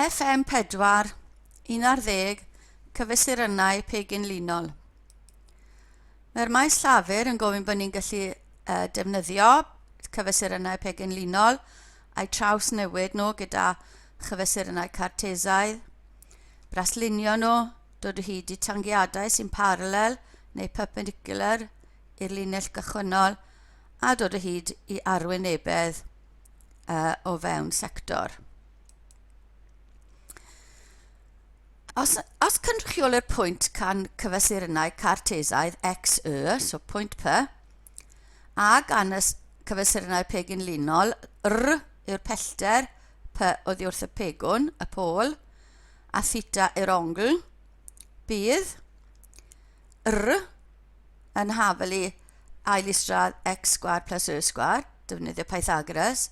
FM4, 11, cyfesurynnau pegynlinol. Mae'r maes llafur yn gofyn bod ni'n gallu uh, defnyddio cyfesurynnau pegynlinol a'i trawsnewid nhw gyda chyfesurynnau cartesaidd, braslunio nhw, dod o hyd i tangiadau sy'n paralel neu perpendicular i'r linell gychwynnol a dod o hyd i arwynebedd uh, o fewn sector. Os, os cynrychiolir pwynt can cyfesurynnau Cartesaidd x, y, so pwynt P, a gan y cyfesurynnau pegynlinol, r yw'r pellter P oddi wrth y pegwn, y pôl, a theta yw'r ongl, bydd r yn hafel i ail isradd x sgwâr plus y sgwâr, defnyddio Pythagoras,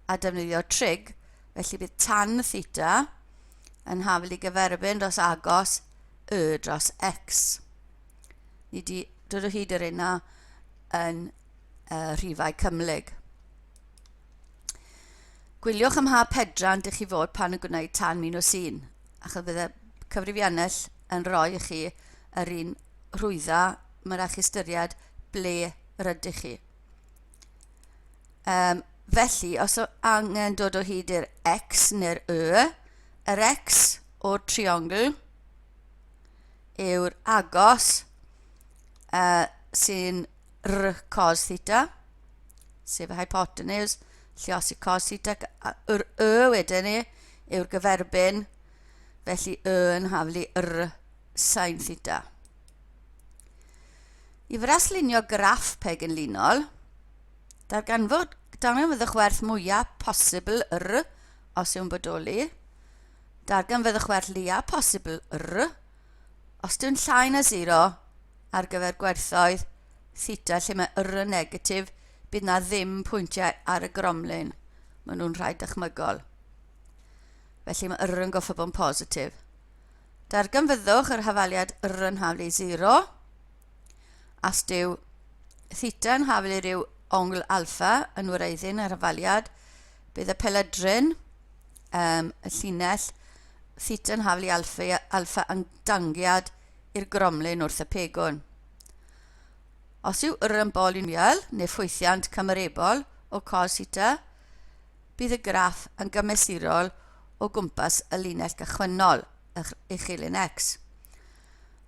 a defnyddio trig, felly bydd tan theta yn hafel i gyferbyn dros agos y dros x. Ni wedi dod o hyd i'r yna yn uh, rhifau cymhlyg. Gwyliwch ym mha pedran dych chi fod pan yn gwneud tan minus 1, achos bydd y cyfrifiannell yn rhoi i chi yr un rhwydda, mae rhaid chi ystyried ble rydych chi. Um, felly, os o angen dod o hyd i'r x neu'r y, yr x o'r triongl yw'r agos uh, sy'n r cos theta, sef y hypotenuse, lluosi cos theta, yr y wedyn ni yw'r gyferbyn, felly y yn haflu r sin theta. I fraslunio graff pegynlinol, darganfod, darganfyddwch werth mwyaf posibl r os yw'n bodoli, darganfyddwch werth leiaf posibl r os dyw'n llai na 0 ar gyfer gwerthoedd theta lle mae r yn negatif, bydd na ddim pwyntiau ar y gromlin. Maen nhw'n rhai dychmygol. Felly mae r yn goffo bod yn positif. Darganfyddwch yr hafaliad r yn haflu 0. As dyw theta yn haflu rhyw ongl alfa yn wreiddyn yr hafaliad, bydd y peledryn, um, y llinell, theta yn haflu alfa, alfa yn dangiad i'r gromlin wrth y pegwn. Os yw r yn bolynomial neu ffwythiant cymarebol o cos theta, bydd y graff yn gymesurol o gwmpas y linell gychwynnol, uchelyn x.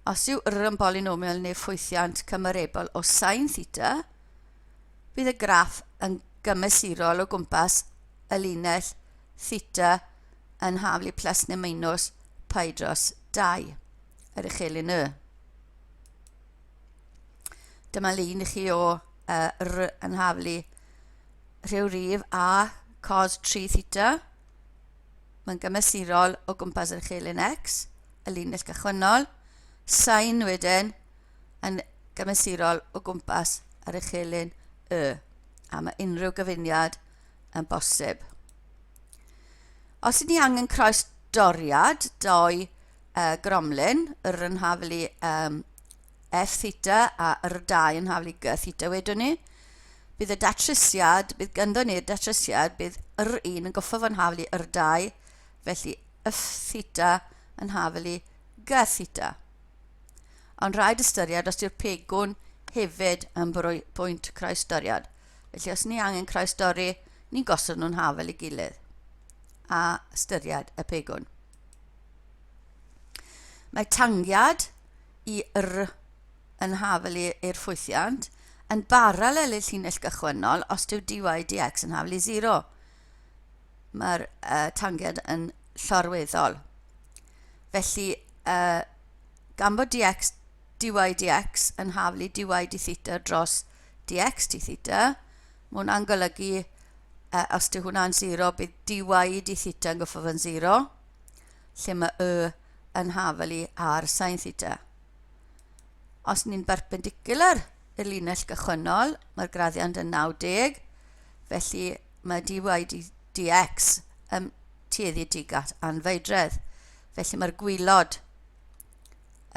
Os yw r yn bolynomial neu ffwythiant cymarebol o sin theta, bydd y graff yn gymesurol o gwmpas y linell theta yn haflu plus neu minus pi dros 2, yr uchelyn y. Dyma lun i chi o uh, r yn haflu rhyw rif a cos 3 theta. Mae'n gymesurol o gwmpas yr uchelyn x, y linell gychwynnol. Sain wedyn yn gymesurol o gwmpas yr uchelyn y. A mae unrhyw gyfuniad yn bosib. Os ydyn ni angen croes doriad, doi uh, gromlin, yr yn haflu um, F theta a R2 yn haflu G theta wedwn ni. Bydd y datrysiad, bydd gynddo ni'r datrysiad, bydd R1 yn goffo fo'n haflu R2, felly F theta yn haflu G theta. Ond rhaid ystyried os yw'r pegwn hefyd yn bwynt croesdoriad. Felly os ni angen croesdori, ni'n gosod nhw'n hafel i gilydd a ystyried y pegwn. Mae tangiad i r yn hafel i'r ffwythiant yn baralel i'r llinell gychwynnol os dyw dy dx yn hafel i 0. Mae'r uh, tangiad yn llorweddol. Felly, uh, gan bod dx, dy dx yn hafel i dy d theta dros dx d theta, mae hwnna'n golygu uh, os dyw hwnna'n 0, bydd dy d theta yn goffo fo'n 0, lle mae y yn hafel i r sin theta. Os ni'n perpendicular i'r linell gychwynnol, mae'r graddiant yn 90, felly mae dy dx yn tueddu tuag at anfeidredd. Felly mae'r gwylod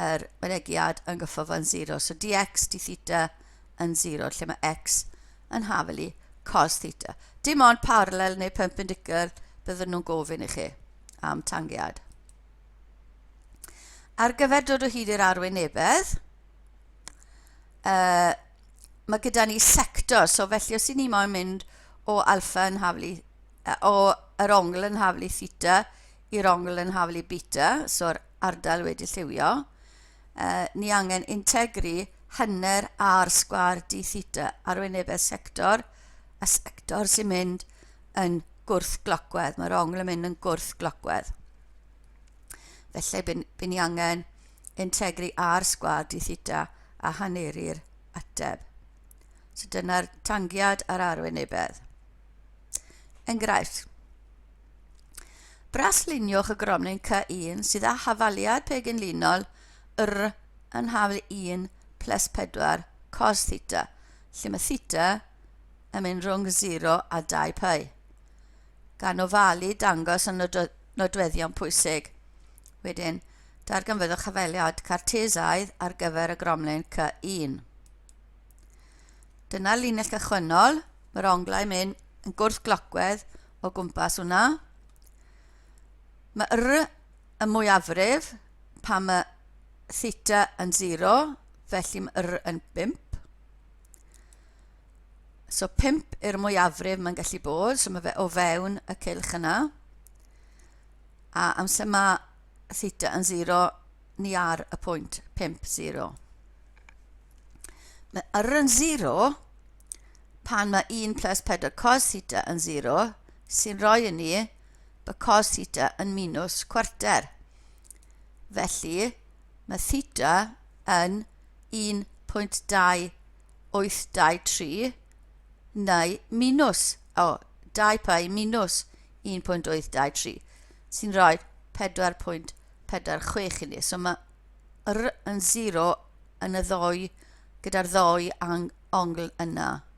yr mynegiad yn gyffo fo'n 0. So dx d theta yn 0, lle mae x yn hafel i cos theta. Dim ond parallel neu perpendicular byddwn nhw'n gofyn i chi. am tangiad. Ar gyfer dod o hyd i'r arwynebedd, mae gyda ni sector, so felly os i ni moyn mynd o alfa yn haflu, o yr ongl yn haflu theta i'r ongl yn haflu beta, so'r ardal wedi lliwio, ni angen integru hanner r sgwar d theta, arwynebedd sector, a sector sy'n mynd yn gwrth-glocwedd. Mae'r ongl yn mynd yn gwrth-glocwedd. Felly, by, by ni angen integru r sgwar d theta a haneru'r ateb. So dyna'r tangiad a'r arwynebedd. Enghraifft. Brasluniwch y gromlin C1 sydd â hafaliad pegynlinol R yn hafal 1 plus 4 cos theta, lle mae theta yn mynd rhwng 0 a 2 pi. Gan ofalu dangos y nodweddion pwysig. Wedyn, darganfyddwch hafaliad Cartesaidd ar gyfer y gromlin C1. Dyna'r linell gychwynnol. Mae'r onglau mynd yn gwrth-glocwedd o gwmpas hwnna. Mae R y mwyafrif pan mae theta yn 0, felly mae R yn 5. So 5 yw'r mwyafrif mae'n gallu bod, so mae fe o fewn y cylch yna. A amser mae theta yn 0, ni ar y pwynt 5, 0. Mae R yn 0 pan mae 1 plus 4 cos theta yn 0, sy'n rhoi i ni bod cos theta yn minus cwarter. Felly, mae theta yn 1.2 823 neu minus, o, 2 pi minus 1.823, sy'n rhoi 4.46 i ni. So mae R yn 0 yn y ddoi, gyda'r ddoi ongl yna.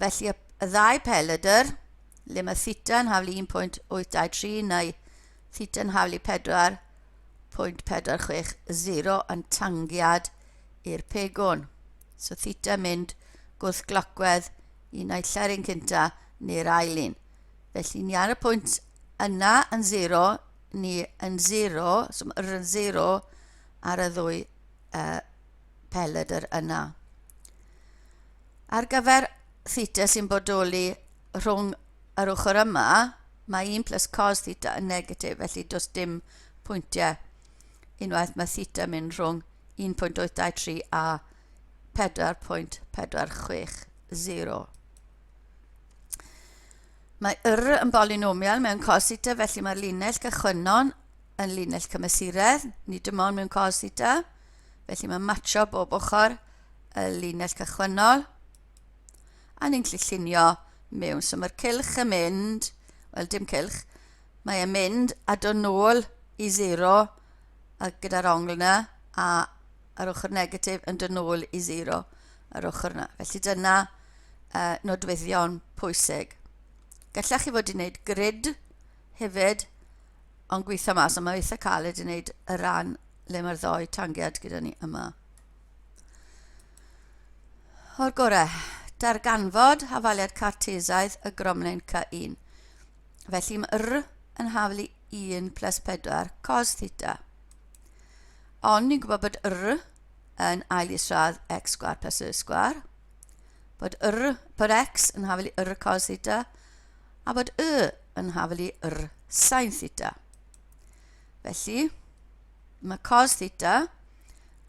Felly y, y ddau pelydr, le mae theta yn haflu 1.823 neu theta yn haflu 4.460 yn tangiad i'r pegwn. So theta mynd gwrth glocwedd i naill ai'r un cynta neu'r ail un. Felly ni ar y pwynt yna yn 0, ni yn 0, so mae yr yn 0 ar y ddwy pelydr yna. Ar gyfer theta sy'n bodoli rhwng yr ochr yma, mae 1 plus cos theta yn negatif, felly does dim pwyntiau unwaith mae theta mynd rhwng 1.823 a 4.460. Mae yr yn bolynomial mewn cos theta, felly mae'r linell gychwynnon yn linell cymesuredd, nid dim ond mewn cos theta. Felly mae'n matcho bob ochr y linell cychwynnol. A ni'n gallu llunio mewn. So mae'r cylch yn mynd, wel dim cylch, mae e'n mynd a dod nôl i zero a gyda'r ongl yna a yr ochr negatif yn dod nôl i zero yr ochr yna. Felly dyna nodweddion pwysig. Gallech chi fod i wneud grid hefyd, ond gweithio mas, ond mae eitha caled i wneud y ran le mae'r ddoi tangiad gyda ni yma. O'r gorau, darganfod hafaliad Cartesaidd y gromlin C1. Felly mae R yn haflu 1 plus 4 cos theta. Ond ni'n gwybod bod R yn ail isradd x sgwar plus y sgwar, bod, R, bod x yn haflu R cos theta, a bod y yn haflu R sin theta. Felly, mae cos theta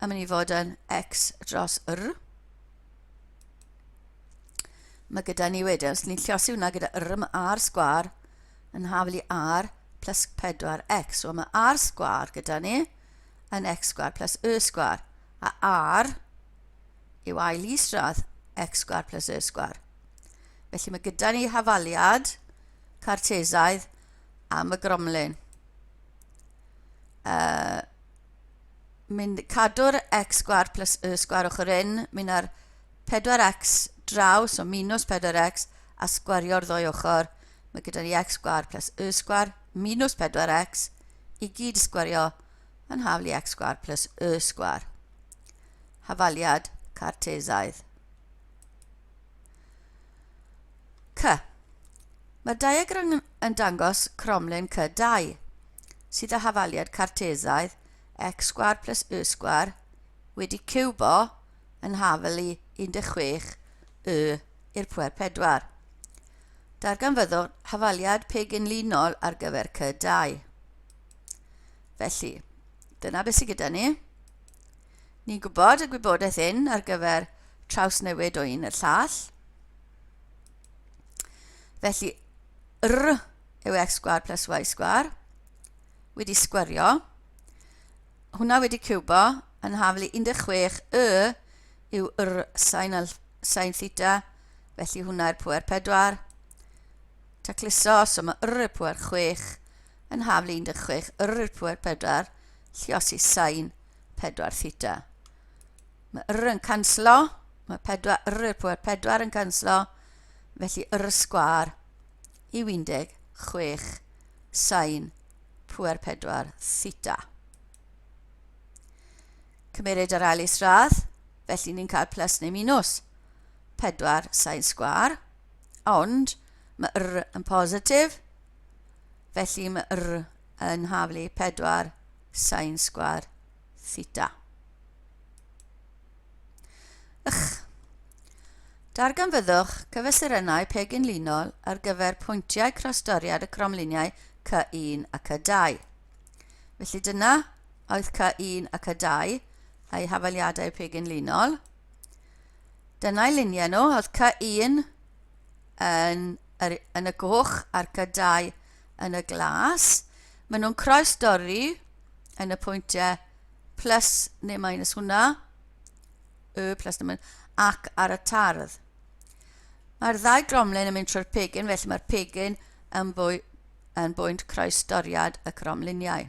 yn mynd i fod yn x dros R. Mae gyda ni wedyn, os ni'n lliosi hwnna gyda R, mae R sgwar yn haflu R plus 4x. So mae R sgwar gyda ni yn x sgwar plus y sgwar. A R yw ail isradd x sgwar plus y sgwar. Felly mae gyda ni hafaliad Cartesaidd am y gromlin. Mynd cadw'r x sgwar plus y sgwar ochr un, mynd ar 4x draw, so minus 4x, a sgwario'r ddwy ochr. Mae gyda ni x sgwar plus y sgwar minus 4x i gyd sgwario yn haflu x sgwar plus y sgwar. Hafaliad Cartesaidd. C. Mae'r diagram yn dangos cromlin C2, sydd â hafaliad Cartesaidd x sgwâr plus y sgwâr wedi ciwbo yn hafal i 16 y i'r pwer 4. Darganfyddwch hafaliad pegynlinol ar gyfer C2. Felly, dyna beth sydd gyda ni. Ni'n gwybod y gwybodaeth hyn ar gyfer trawsnewid o un i'r llall. Felly, r yw x sgwar plus y sgwar wedi sgwario. Hwna wedi ciwbo yn haflu 16 y yw r sin, sin theta, felly hwnna i'r pwer 4. Tacluso, so mae r i'r pwer 6 yn haflu 16 r i'r pwer 4, lliosi sin 4 theta. Mae r yn canslo, mae 4, r i'r pwer 4 yn canslo, felly r sgwar yw 16 sain pwer 4 theta. Cymeryd yr ail isradd, felly ni'n cael plus neu minus 4 sain sgwar, ond mae r yn positif, felly mae r yn haflu 4 sain sgwar theta. Ych. Darganfyddwch cyfesurynnau pegynlinol ar gyfer pwyntiau croestoriad y cromliniau C1 a C2. Felly dyna oedd C1 a C2 a'u hafaliadau pegynlinol. Dyna'i luniau nhw, oedd C1 yn, yr, yn y goch a'r C2 yn y glas. Maen nhw'n croesdorri yn y pwyntiau plus neu minus hwnna, y plus neu minus, ac ar y tardd. Mae'r ddau gromlin yn mynd trwy'r pegyn, felly mae'r pegyn yn, bwy, yn bwynt croesdoriad y cromliniau.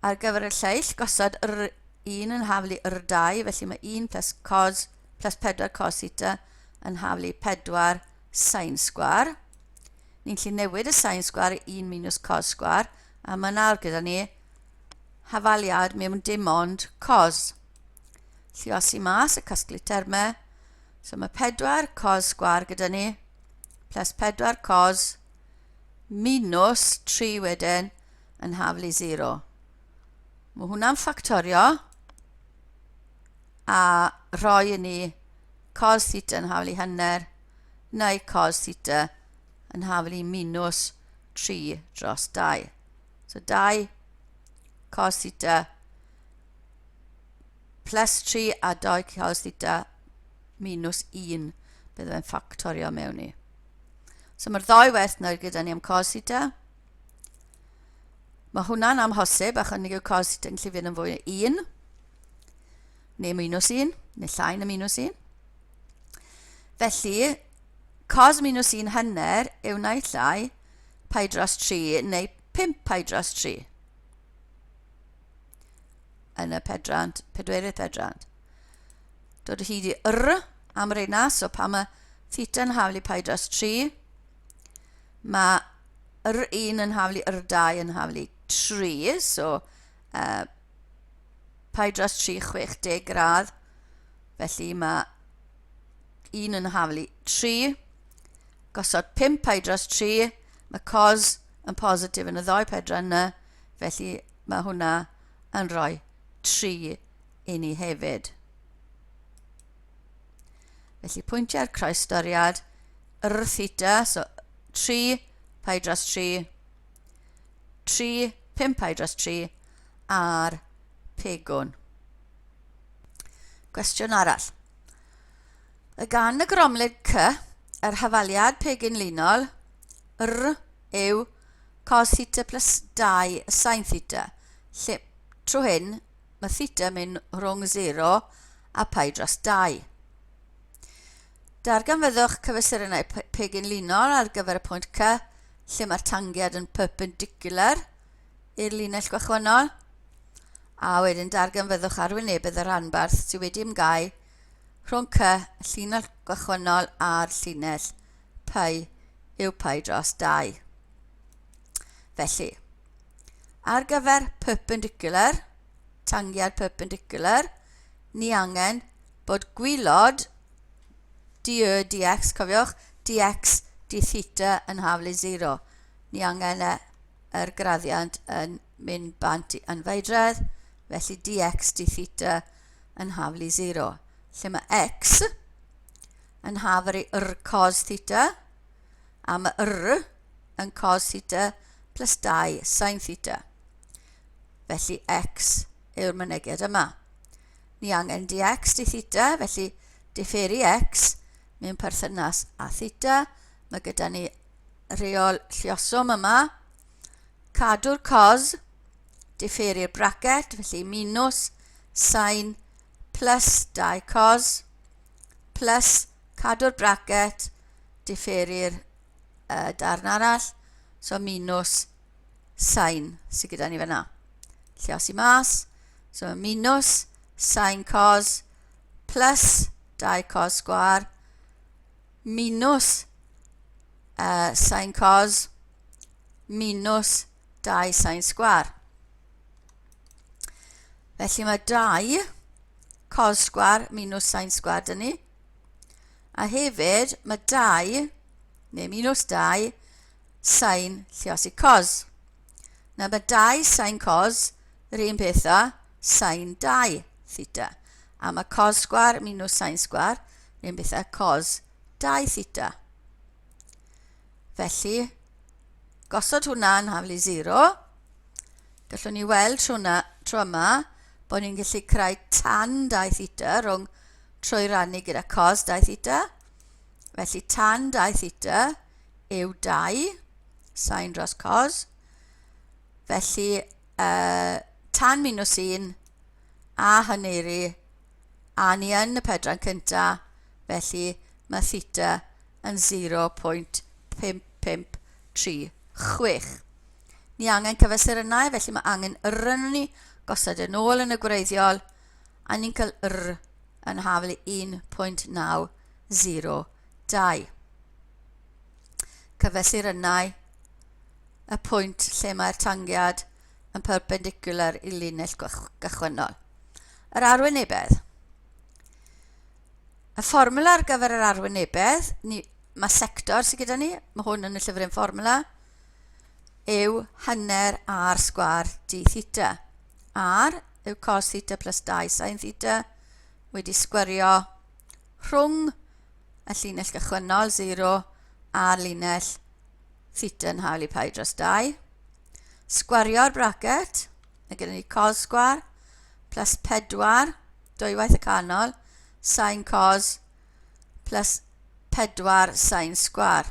Ar gyfer y lleill, gosod yr 1 yn haflu yr 2, felly mae 1 plus cos plus 4 cos theta yn haflu 4 sin sgwar. Ni'n gallu newid y sin sgwar i 1 minus cos sgwar, a mae nawr gyda ni hafaliad mewn dim ond cos. Lliosi mas y casglu termau. So mae 4 cos sgwar gyda ni, plus 4 cos minus 3 wedyn yn haflu 0. Mae hwnna'n ffactorio a rhoi i ni cos theta yn haflu hanner neu cos theta yn haflu minus 3 dros 2. So 2 cos theta plus 3 a 2 cos theta minus 1 bydd fe'n ffactorio mewn i. So mae'r ddoi werth nawr gyda ni am cos theta. Mae hwnna'n amhosib achos nid yw cos theta yn gallu fynd yn fwy na 1 neu minus 1 neu llai na minus 1. Felly, cos minus 1 hanner yw naill ai pi dros 3 neu 5 pi dros 3 yn y pedrant, pedwerydd pedrant. Dod o hyd i r am reina, so pan mae theta yn haflu pi dros 3, mae r1 yn haflu r2 yn haflu 3, so pi dros 3, 60 gradd, felly mae 1 yn haflu 3, Gosod 5 pi dros 3, mae cos yn positif yn y ddoi pedran yna, felly mae hwnna yn rhoi 3 i ni hefyd. Felly pwyntiau'r croesdoriad, r theta, so 3 pi dros 3, 3, 5 pi dros 3, a'r pegwn. Cwestiwn arall. Y gan y gromlin C, yr hafaliad pegynlinol, R yw cos theta plus 2 sin theta, lle trwy hyn mae theta yn mynd rhwng 0 a pi dros 2. Darganfyddwch cyfesurynnau pegynlinol ar gyfer y pwynt C, lle mae'r tangiad yn perpendicular i'r linell gwachwynol, a wedyn darganfyddwch arwynebedd y rhanbarth sydd wedi ymgau Rhwng C, y llinell gychwynnol a'r llinell pi yw pi dros 2. Felly, ar gyfer perpendicular, tangiad perpendicular, ni angen bod gwylod dy dx, cofiwch, dx d theta yn haflu 0. Ni angen e, yr graddiant yn mynd bant i anfeidredd, felly dx d theta yn haflu 0. Lle mae x yn hafru r cos theta, a mae r yn cos theta plus 2 sin theta. Felly x yw'r mynegiad yma. Ni angen dx d theta, felly diferu x mewn perthynas â theta. Mae gyda ni rheol lluoswm yma. Cadw'r cos, diferu'r bracet, felly minus sin plus 2 cos, plus cadw'r bracet, diferu'r darn arall, so minus sin sydd gyda ni fyna. Lliosi mas, so minus sin cos plus 2 cos sgwar minus sin cos minus 2 sin sgwar. Felly mae 2 cos sgwar minus sin sgwar dyn ni. A hefyd mae 2 neu minus 2 sin lliosi cos. Na mae 2 sin cos yr un peth â sin 2 theta. A mae cos sgwar minus sin sgwar yr un peth â cos 2 theta. Felly, gosod hwnna yn haflu 0. Gallwn ni weld trwy tro yma bod ni'n gallu creu tan 2 theta rhwng trwy rannu gyda cos 2 theta. Felly tan 2 theta yw 2 sin dros cos. Felly tan minus 1 a haneru a ni yn y pedran cynta, felly mae theta yn 0.5536. Ni angen cyfesurynnau, felly mae angen yr yn ni gosod yn ôl yn y gwreiddiol, a ni'n cael yr yn haflu 1.902. Cyfesurynnau y pwynt lle mae'r tangiad yn perpendicular i linell gychwynnol. Yr arwynebedd. Y fformula ar gyfer yr arwynebedd, ni, mae sector sydd gyda ni, mae hwn yn y llyfryn fformula, yw hanner r sgwar d theta. R yw cos theta plus 2 sin theta wedi sgwario rhwng y llinell gychwynnol 0 a'r linell theta yn hawl i pi dros 2. Sgwario'r bracet, mae gyda ni cos sgwar plus 4, dwywaith y canol, sin cos plus 4 sin sgwar.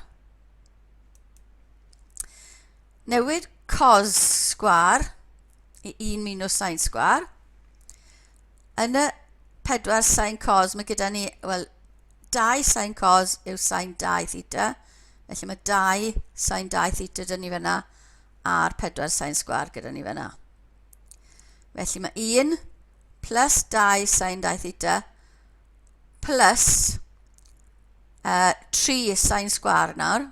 Newid cos sgwar i 1 minus sin sgwar. Yn y 4 sin cos, mae gyda ni, wel, 2 sin cos yw sin 2 theta. Felly mae 2 sin 2 theta dyn ni fyna a'r 4 sin sgwar gyda ni fyna. Felly mae 1 plus 2 sin 2 theta plus 3 sin sgwar nawr.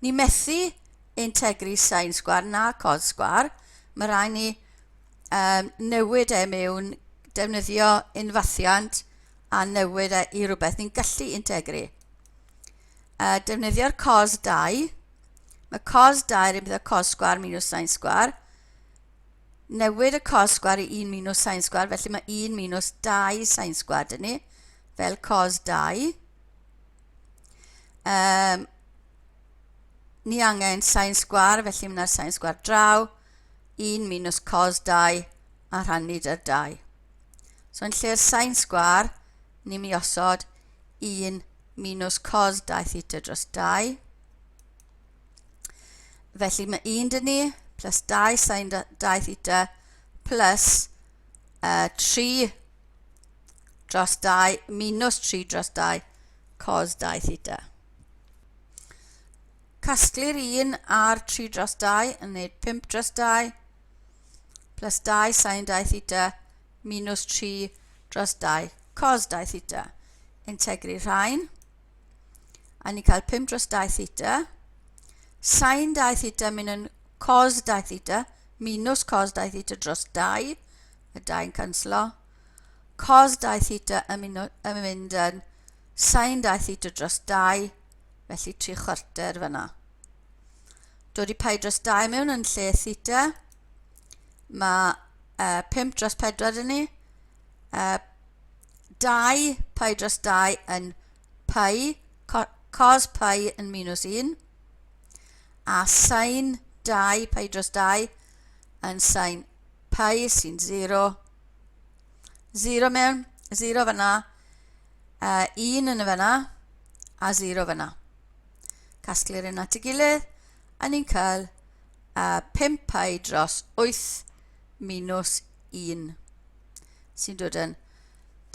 Ni methu integru sin sgwar na cos sgwar. Mae rhaid ni newid e mewn defnyddio unfathiant a newid e i rhywbeth ni'n gallu integru. Defnyddio'r cos 2. Mae cos 2 yr un peth â cos sgwar minus sin sgwar. Newid y cos sgwar i 1 minus sin sgwar, felly mae 1 minus 2 sin sgwar dyn ni, fel cos 2. Ni angen sin sgwar, felly mae'r sin sgwar draw, 1 minus cos 2 a rhannu dy'r 2. So yn lle'r sin sgwar, ni'n mynd i osod 1 minus cos 2 theta dros 2. Felly mae 1 dyn ni, plus 2 sin 2 theta, plus 3 dros 2 minus 3 dros 2 cos 2 theta. Casglu'r 1 a'r 3 dros 2 yn gwneud 5 dros 2 plus 2 sin 2 theta minus 3 dros 2 cos 2 theta. Integru rhain. A ni'n cael 5 dros 2 theta. Sin 2 theta mynd yn cos 2 theta minus cos 2 theta dros 2. Y 2 yn canslo. Cos 2 theta yn mynd yn sin 2 theta dros 2. Felly 3 chwarter fyna. Dod i pi dros 2 mewn yn lle theta. Mae 5 dros 4 dyn ni. 2 pi dros 2 yn pi, cos pi yn minus 1. A sin 2 pi dros 2 yn sin pi sy'n 0. 0 mewn, 0 fyna, 1 yn y fyna, a 0 fyna. Casglu'r un at ei gilydd, a ni'n cael 5 pi dros 8 minus 1, sy'n dod yn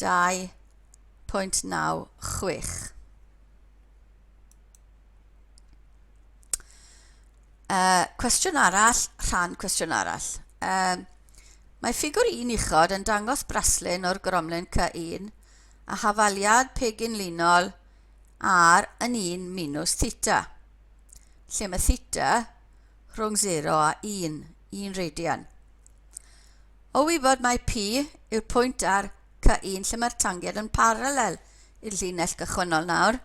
2.96. Cwestiwn arall, rhan cwestiwn arall. Mae ffigwr 1 uchod yn dangos braslun o'r gromlin C1 a hafaliad pegyn linol R yn 1 minus theta, lle mae theta rhwng 0 a 1, 1 radian. O wybod mai P yw'r pwynt ar C1 lle mae'r tangiad yn paralel i'r llinell gychwynnol nawr,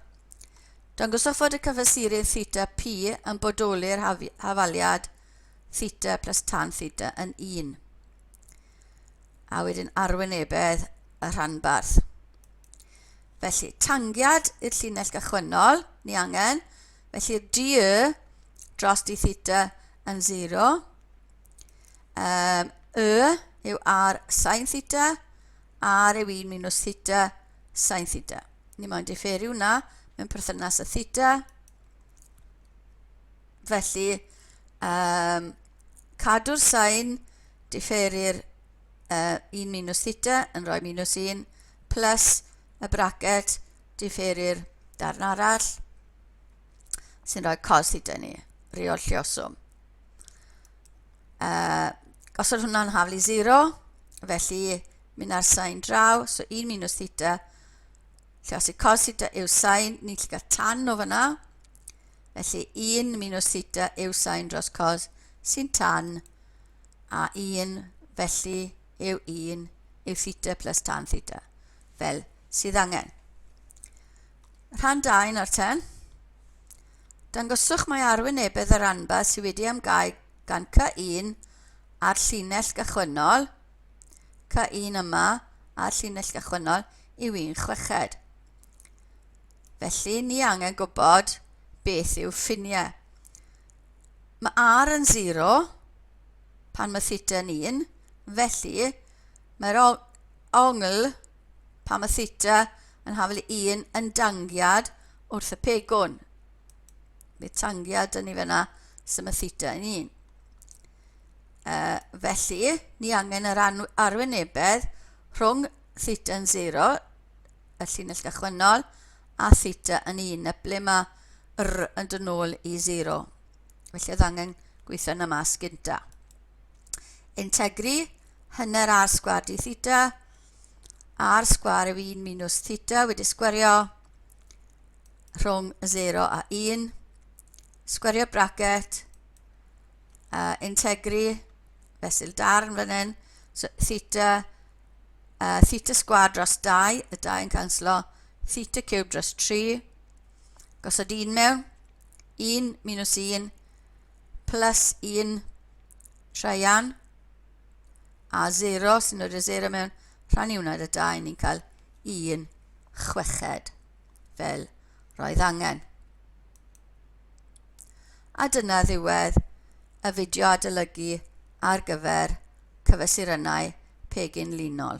dangoswch fod y cyfesurydd theta P yn bodoli'r hafaliad theta plus tan theta yn 1. A wedyn arwynebedd y rhanbarth. Felly, tangiad i'r llinell gychwynnol, ni angen. Felly, dY dros d theta yn 0. Y yw r sin theta, r yw 1 minus theta sin theta. Ni moyn diferu hwnna mewn perthynas â theta. Felly, cadw'r sin, diferu'r 1 minus theta yn rhoi minus 1, plus y bracet, diferu'r darn arall, sy'n rhoi cos theta ni, reol lluoswm. Gosod hwnna'n haflu 0, felly mynd ar sin draw, so 1 minus theta, lle os y cos theta yw sin, ni'n gallu cael tan o fyna, felly 1 minus theta yw sin dros cos sy'n tan, a 1 felly yw 1 yw theta plus tan theta, fel sydd angen. Rhan 2 nawr ten. Dangoswch mai arwynebedd y ranba sydd wedi amgau gan C1 a'r llinell gychwynnol, C1 yma a'r llinell gychwynnol yw 1 chweched. Felly, ni angen gwybod beth yw ffiniau. Mae R yn 0 pan mae theta yn 1, felly mae'r ongl pan mae theta yn hafal i 1 yn dangiad wrth y pegwn. Bydd tangiad yn ei fyna sy'n mae theta yn 1. Felly, ni angen yr arwynebedd rhwng theta yn 0, y llinell gychwynnol, a theta yn 1, a ble mae r yn dod nôl i 0. Felly, oedd angen gweithio yna mas gynta. Integru hanner r sgwar d theta, r sgwar yw 1 minus theta wedi sgwario rhwng 0 a 1. Sgwario bracet, integru fesul darn fan hyn, so theta, theta sgwar dros 2, y 2 yn canslo, theta cube dros 3, gosod 1 mewn, 1 minus 1 plus 1 traean, a 0 sy'n dod y 0 mewn, rhannu hwnna dy 2, ni'n cael 1 chweched fel roedd angen. A dyna ddiwedd y fideo adolygu ar gyfer cyfesurynnau pegyn linol.